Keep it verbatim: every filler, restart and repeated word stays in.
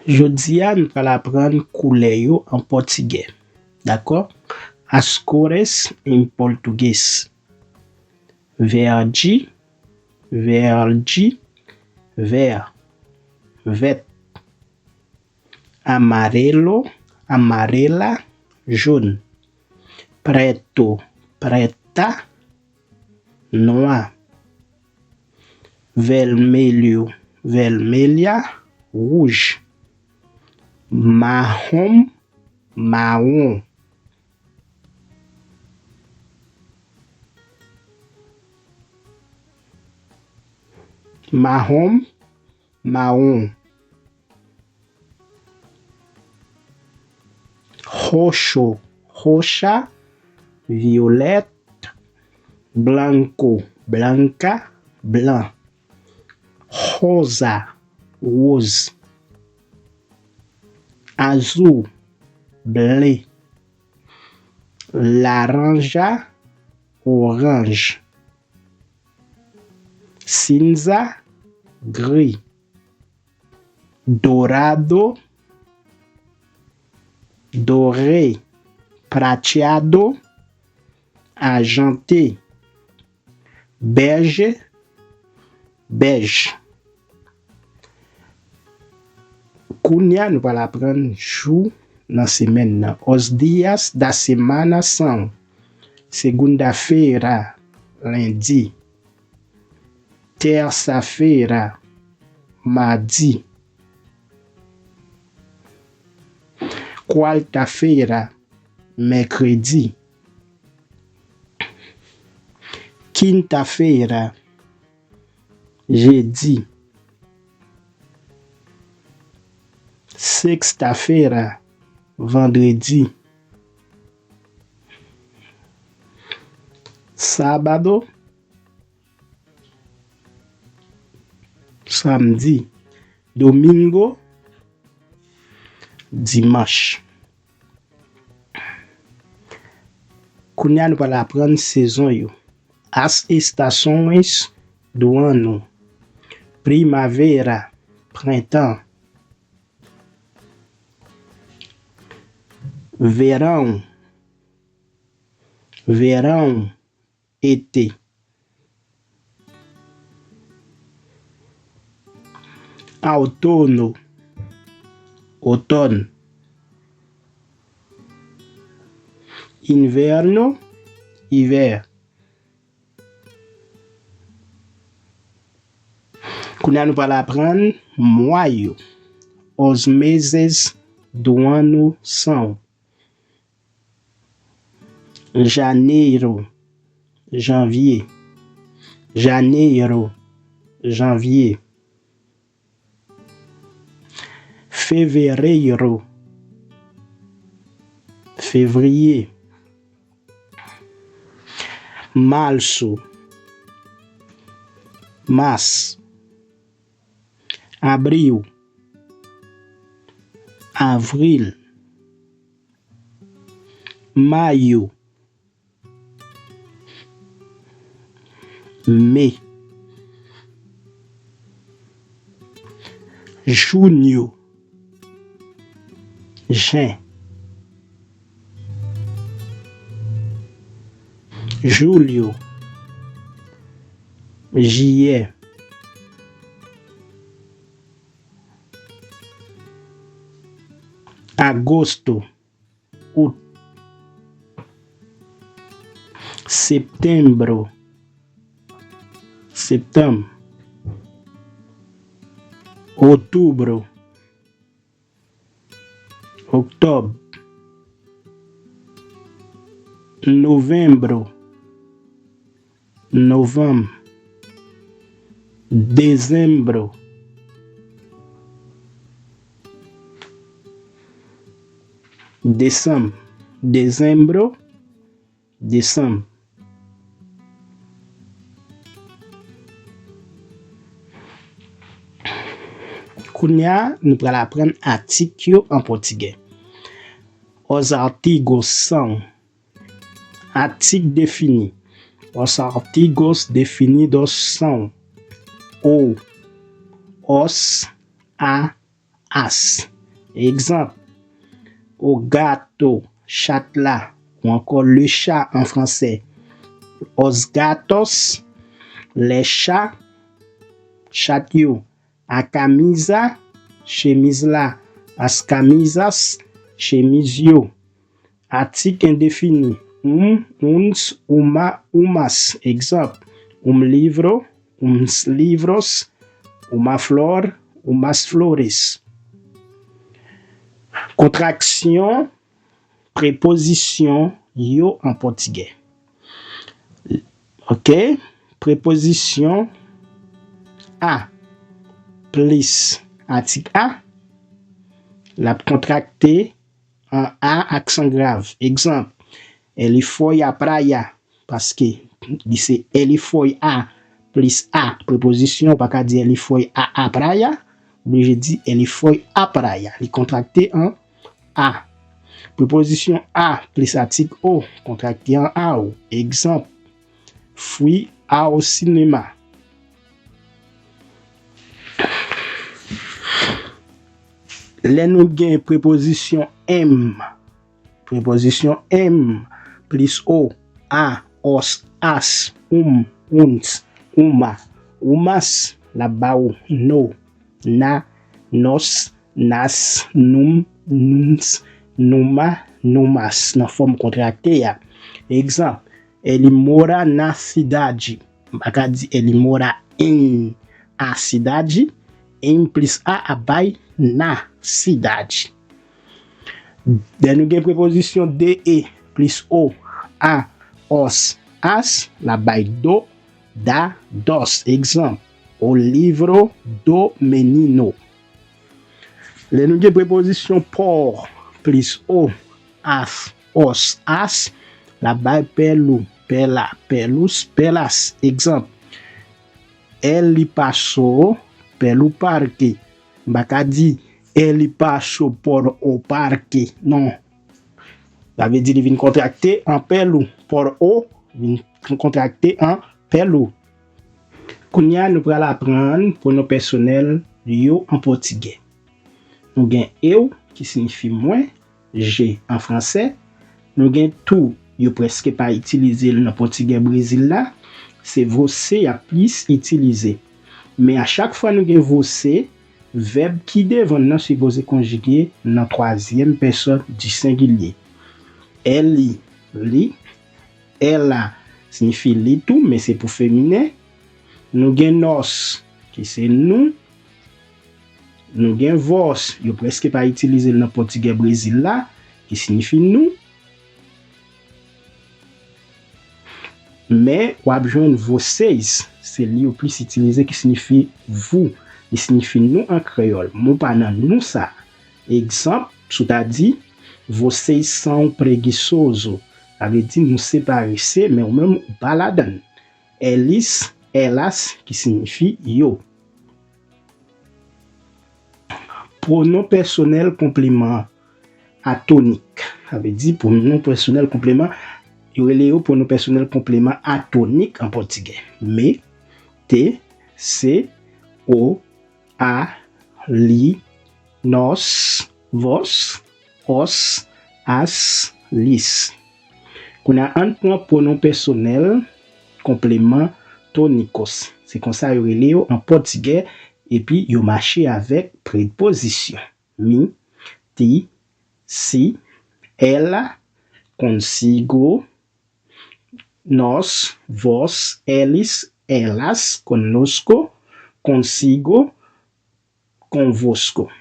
Jodi a, nou pral aprann koulè yo an pòtigè. Dakò? As cores em português. Verde, verde, vert, vèt. Amarelo, amarela, jaune. Preto, preta, noir. Vermelho, vermelha, rouge. Marrom, marrom. Marrom, marrom. Roxo, roxa, violeta. Branco, branca, blanc. Rosa, rose. Azul, bleu. Laranja, orange. Cinza, gris. Dourado, doré. Prateado, argentée. Bege, bèj. Kounye a, nou pral aprann jou nan semèn nan. Os dias da semana são: segunda-feira, lendi. Terça-feira, mardi. Quarta-feira, mercredi. Quinta-feira, jeudi. Sexta-feira, vendredi. Sábado, samedi. Domingo, dimanche. Kounye a, nou pral aprann sezon yo. As estações do ano: primavera, printemps. Verão, verão, été. Outono, outono. Inverno, hiver. Kounye a, nou pral aprann mwa yo. Os meses do ano são: janeiro, janvier. Janeiro, janvier. Fevereiro, février. Março, mars. Abril, avril. Maio, mai. Junho, juin. Julho, juillet. Agosto, août. Setembro, setembro. Outubro, outubro. Novembro, novembro. Dezembro, desanm. Dezembro, desanm. Kounye a, nou pral aprann atik yo an pòtigè. Os artigos são. Atik defini. Os artigos definidos são: o, os, a, as. Egzanp, o gato, chat la, ou ankò le chat an fransè. Os gatos, les chats, chat yo. A kamiza, chemiz la. As kamisas, chemiz yo. Atik endefini, um, uns, uma, umas. Egzanp, um livro, uns livros, uma flor, umas flores. Kontraksyon prepozisyon yo an pòtigè. Ok? Prepozisyon a plis atik a, l ap kontrakte an a aksan grav. Egzanp, ele foi à praia, paske li se ele foi a plis a prepozisyon, ou pa ka di ele foi à a praia, ou blije di ele foi à praia. Li kontrakte an a. Prepozisyon a plis atik o kontrakte an ao. Egzanp, fui ao cinema. Lè nou gen prepozisyon m, prepozisyon m plis o, a, os, as, um, uns, uma, umas, l ap ba ou no, na, nos, nas, num, nuns, numa, numas nan fòm kontrakte a. Egzanp, ele mora na cidade. M pa ka di ele mora em a cidade. Em plis a ap bay na cidade. Lè nou gen prepozisyon de e plis o, a, os, as, l ap bay do, da, dos. Egzanp, o livro do menino. Lè nou gen prepozisyon por plis o, as, os, as, l ap bay pelu, pela, pelus, pelas. Egzanp, ele passou pelo parque. M pa ka di ele passou por o parque. Non. Sa vle di li vin kontrakte an pelu. Por o vin kontrakte an pelu. Kounye a, nou pral aprann pwonon pèsonèl yo an pòtigè. Nou gen eu, ki siyifi mwen, je an fransè. Nou gen tu, yo prèske pa itilize l nan pòtigè Brezil la. Se você y ap plis itilize. Men a chak fwa nou gen você, vèb ki devan l nan sipoze konjige nan twazyèm pèsòn di sengilye. Ele, li. Ela siyifi li tou, men se pou feminen. Nou gen nós, ki se nou. Nou gen vós, yo prèske pa itilize l nan pòtigè Brezil la, ki siyifi nou. Men, w ap jwenn vocês, se li yo plis itilize, ki siyifi vous. Li siyifi nou an kreyòl. Men w pa nan nou sa. Egzanp, si w ta di, vocês são preguiçoso, sa vle di nou se parese, men ou menm ou pa ladan l. Eles, elas, ki siyifi yo. Pwonon pèsonèl konpleman atonik. Sa vle di pwonon pèsonèl konpleman, yo rele yo pwonon pèsonèl konpleman atonik an pòtigè. Me, te, se, o, a, li, nós, vós, os, as, lis. Kounye a, ann pran pwonon pèsonèl konpleman tonikos. Se konsa yo rele yo an pòtigè, epi yo mache avèk prepozisyon. Mi, ti, si, ela, consigo, nós, vós, eles, elas, conosco, consigo, convosco.